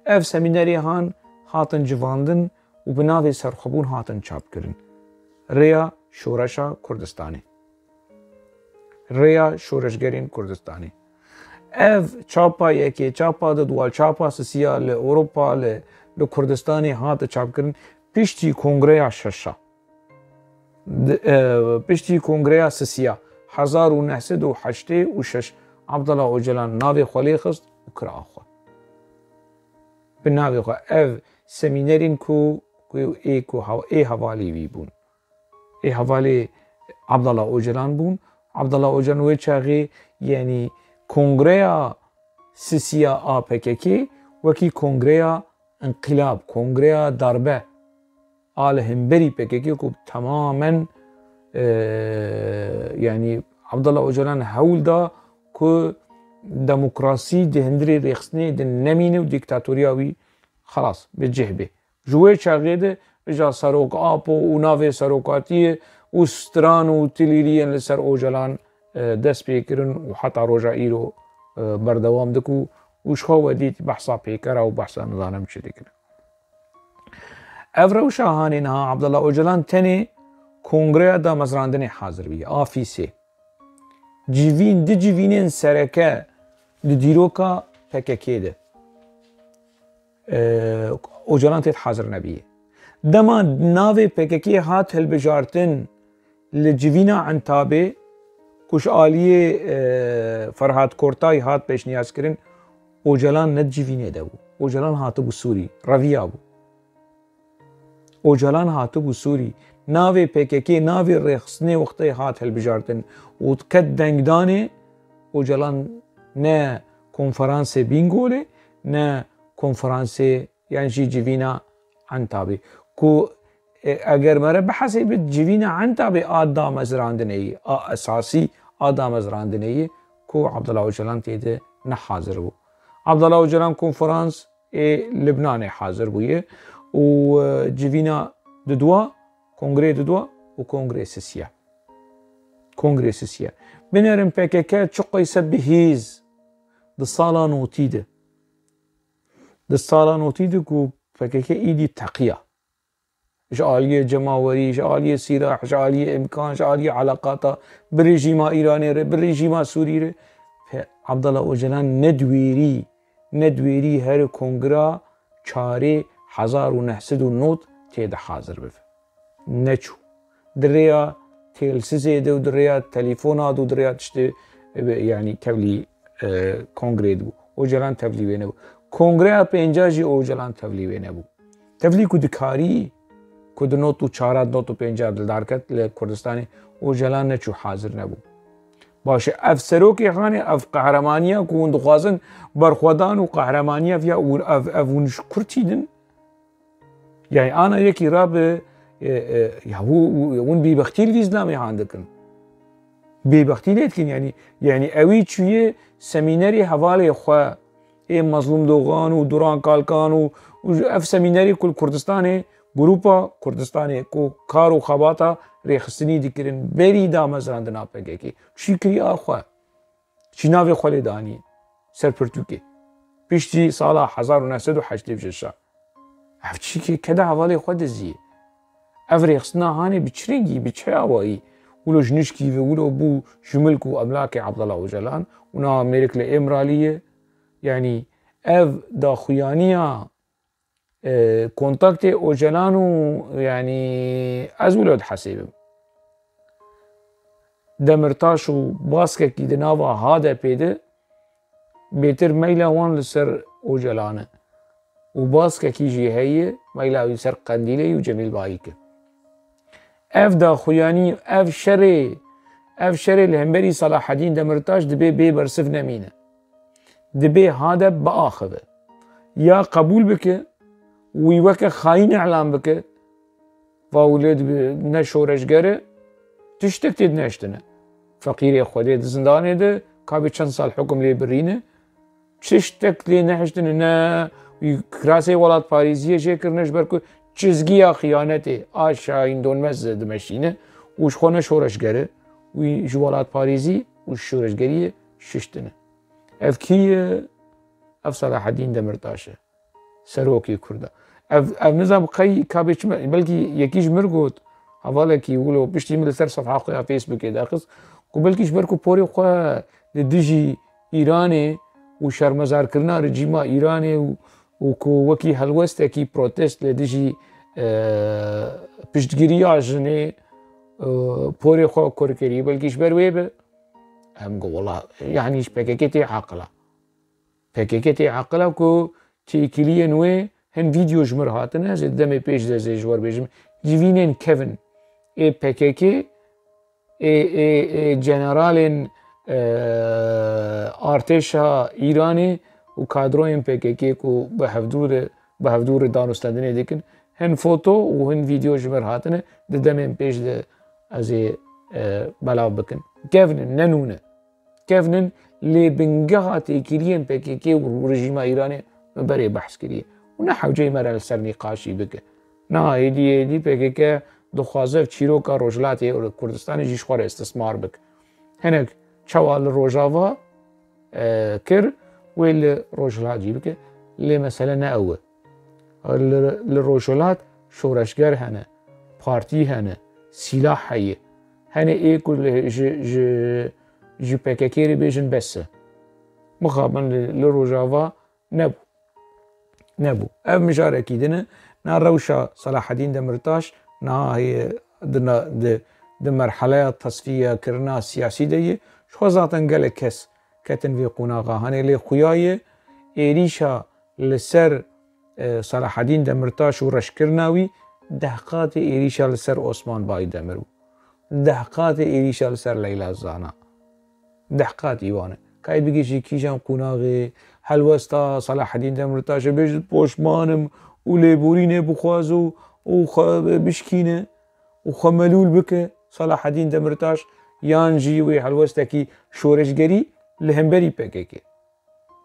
Ev semînerê han hatin civandin û bi navê Serxwebûn hatin çapkirin. Rêya Şoreşa Kurdistanê. Rêya Şoreşgerên Kurdistanê. Ev çapa yekê, çapa du, duwa, çapa sisiya li Ewropa, li, li Kurdistanê hate çapkirin piştî Kongreya Şeşa. Di, e, piştî Kongreya Sisiya hezar û neh sed û heştê û şeş Abdullah Ocalan navê xwe lê xist û kir axwe. Bi navê xwe ev semînerên ku, ku ê ku haw-, ê hevalê wî bûn. Ê hevalê Abdullah Ocalan bûn. Abdullah Ocalan wê çaxê, yanî Kongreya Sisiya A P K K wekî Kongreya Înqilab, Kongreya Darbe a li hemberî P K K ku temamen, e, yanî Abdullah Ocalan hewl da ku demokrasî di hundirê rêxistinê de nemîne û dîktatoriya wî xelas bi cih bê. Ji wê çaxê de îja Serok Apo û navê serokatiyê û stran û tilîliyên li ser Ocalan, e, dest pê kirin û heta roja îro, e, berdewam dikin û ji xwe we dît behsa pêkera û behsa nizanim çi dikin. Ev rewşa hanê niha Abdullah Ocalan tenê kongreya damezrandinê hazir bûye, afîsê. Civîn, di civînên sereke di dîroka P K K de, e, Ocalan tê de hazir nebûye. Dema navê P K K hat hilbijartin li civîna Entabê, ku ji aliyê, e, Ferhat Kortay hat pêşniyazkirin, Ocalan ne di civînê de bû. Ocalan hatibû Sûrî, reviyabû. Ocalan hatibû Sûrî. Navê P K K, navê rêxistinê wextê hat hilbijartin û ket dengdanê, Ocalan ne konferansê Bîngolê, ne konferansê yan jî civîna Entabê. Ku, e, eger mere bihesê bi civîna Entabê a damezrandinê yî, a esasî a damezrandinê yî, ku Abdullah Ocalan tê de ne hazir bû. Abdullah Ocalan konferans ê Libnanê hazir bûye û, e, civîna didwa, kongrê didwa û kongrê sisiya. Kongrê sisiya. Binerin P K K çiqayse bihîz di sala notî de. Di sala notî de ku P K K îdî teqiya. Ji aliyê cemawerî, ji aliyê sîlah, ji aliyê îmkan, ji aliyê eleqata bi rejîma Îranê re, bi rejîma Sûrî re. Pe-, Abdullah Ocalan ne di wêrî, ne di wêrî here kongra çarê hezar û neh sed û nod tê de hazir bibe. Neçû. Di rêya têlsizê de û di rêya telefona de û di rêya tiştê, e, yanî tevlî, e, kongrê de bû. Ocalan tevlî wê nebû. Kongreya pênca jî Ocalan tevlî wê nebû. Tevlî ku dikarî, ku di not û çara, not û pênca dildar ket li Kurdistanê, Ocalan neçû, hazir nebû. Baş e, ev serokê hanê, ev qehremanîya ku hûn dixwazin, berxwedan û qehremanîya viya, hûn ev, ev hûn ji kur çîdin? Yani ana yekî rabe, e, e, ya hû, hû, hûn bêbextî li vî zilamê han dikin. Bêbextî lê dikin, yani, yani ewî çûye semînerê hevalê xwe, ê Mazlûm Dogan û Duran Kalkan û, û ev semînerê ku li Kurdistanê, Grupa Kurdistanê ku kar û xebata rêxistinî dikirin, berî damezrandina P K K. Çî kiriye a xwe. Çî navê xwe lê danî ser pirtûkê. Piştî sala hezar û neh sed û heştê û şeş. Ev çîkê keda hevalê xwe dizî. Ev rêxistina hanê bi çi rengî, bi çi awayî? Wilo ji nişkî ve, wilo bû ji milk û emlakê Abdullah Ocalan û niha mêrik li Îmralî ye. Yanî ev daxuyaniya, e, kontaktê Ocalan û, yanî ez wilo dihesibim. Demirtaş û baskekî di nava H D P'ê de bêtir meyla wan li ser Ocalan e. Û baskekî jî heye, meyla wî ser Qendîlê û Cemîl Bayik e. Ev daxuyanî, ev şerê, ev şerê li hemberî Selahedîn Demirtaş dibê bê bersiv nemîne. Dibê H D P biaxive. Ya qebûl bike, wî weke xayîn îlan bike, va wile dibe ne şoreşger e, tiştek tê de nehiştine. Feqîrê Xwedê di zindanê de, ka bê çend sal hukum lê birîne, tiştek lê nehiştine, ne wî kirasê welatparêziyê jê kirine, ji ber ku çizgiya xiyanetê a Şahîn Donmez dimeşîne û ji xwe ne şoreşger e, wî ji welatparêzî û ji şoreşgeriyê şiştine. Ev kî ye? Ev Selahedîn Demirtaş e. Serokê Kurda. Ev, ev nizam qey ka bê çi me, belkî yekî ji mir got, hevalekî wilo piştî min li ser sefha xwe ya Facebookê derxist, ku belkî ji ber ku porê xwe li dijî Îranê û şermezarkirina rejîma Îranê û, û ku wekî helwestekî protest li dijî, e, piştgiriya jinê, e, porê xwe kur kirî, belkî ji ber wê be. Em got, wela, yanî ji P K K tê aqila. P K K tê aqila ku têkiliyên wê hin vîdeo ji mir hatine, ez ê demê pêş de ez ê ji we re bêjim. Civînên kevin ê P K K, ê, ê, ê generalên, e, artêşa Îranê û kadroyên P K K ku bi hevdû re, bi hevdû re danûstendinê dikin, hin foto û hin vîdeo ji mir hatine, di demên pêş de ez ê, e, belav bikin. Kevin in, ne nû ne. Kevin in, lê bingeha têkiliyên P K K û rejîma Îranê min berê behs kiriye. Û ne hewceyê me re li ser nîqaşî bike. Niha êdî, êdî P K K dixwaze ev çîroka Rojhilatê û Kurdistanê jî ji xwe re istismar bike. Hinek çawa li Rojava, e, kir, wê li Rojhilat jî bike. Lê mesele ne ew e. Li, li Rojhilat şoreşger hene, partî hene, sîlah heye. Hene ê ku li, ji, ji, ji P K K re bêjin bes e. Mixabin li, li Rojava nebû. Nebû. Ev mijarekî din e. Na rewşa Selahedîn Demirtaş niha heye di na, di, di merheleya tesfiye kirina siyasî de ye. Ji xwe zaten gelek kes ketin vê qonaxa. Hanê lê xuya ye êrîşa li ser, e, Selahedîn Demirtaş û reşkirina wî deh qatê êrîşa li ser Osman Baydemir bû. Deh qatê êrîşa li ser Leyla Zana. Deh qatî wan e. Kayê bigihîjî kîjan qonaxê, helwesta Selahedîn Demirtaş e, bêjin poşman im û lêborînê bixwaze û, û xwe bişkîne û xwe melûl bike Selahedîn Demirtaş, yan jî wê helwestekî şoreşgerî li hemberî P K K.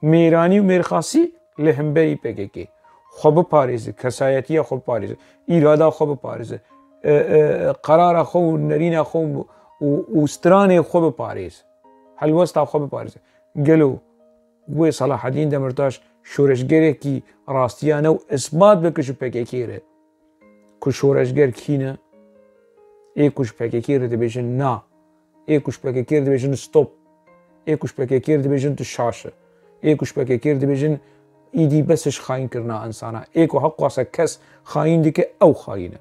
Mêranî û mêrxasî li hemberî P K K. Xwe biparêze, kesayetiya xwe biparêze, îrada xwe biparêze, e, e, qerara xwe û nerîna xwe û, û, û stranê xwe biparêze. Helwesta xwe biparêze. Gelo wê Selahedîn Demirtaş şoreşgerekî rastiyane û isbat bike ji P K K re ku şoreşger kî ne? Ê ku ji P K K re dibêjin na. Ê ku ji P K K re dibêjin stop. Ê ku ji P K K re dibêjin tu şaş e. Ê ku ji P K K re dibêjin îdî bes e ji xayîn kirina insana. Ê ku heqwasa kes xayîn dike, ew xayîn e.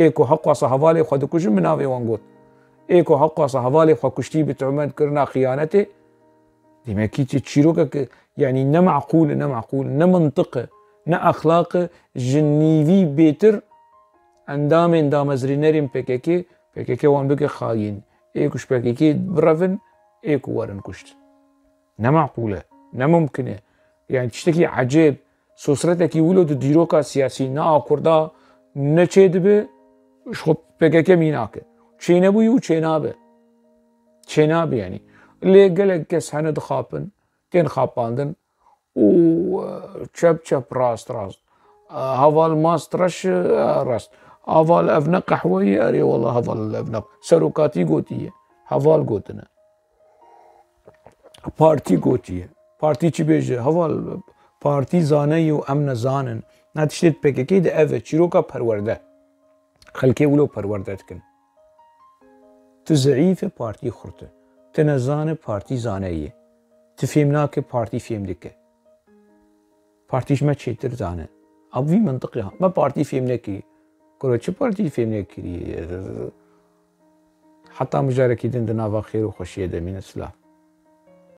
Ê ku heqwasa hevalê xwe dikujin, min navê wan got. Ê ku heqwasa hevalê xwe kuştî bi tuhmet kirina xiyanetê, demekî çi çîrokek, yanî ne meqûl e, ne meqûl, ne mintiq e, ne exlaq e, ji nîvî bêtir endamên damezrînerên P K K, P K K wan bike xayîn. Ê ku ji P K K birevin, ê ku werin kuşt. Ne meqûl e, ne mumkin e. Yani tiştekî ecêb, sosretekî wilo di dîroka siyasî ne a Kurda ne çêdibe, ji xwe P K K mînak e. Çênebûyî û çênabe. Çênabe yani. Lê gelek kes hene dixapin, tên xapandin û, e, çep çep, rast rast. E, heval mast reş, e, rast. Heval ev ne qehwe ye, erê wela heval ev ne. Serokatî gotiye. Heval gotine. Partî gotiye. Partî çi bêje? Heval partî zane ye û em nezan in. Na tiştê di P K K de ev e. Çîroka perwerde. Xelkê wilo perwerde dikin. Tu zeîf e, partî xurt e. Tu nezan e, partî zane ye. Tu fêm nake, partî fêm dike. Partî ji me çêtir zane. A bi vî mintiqê ha. Me partî fêm nekirî. Kuro çi partî fêm nekirî? Heta mijarekî din di nava xêr û xweşiyê de mîne, silav.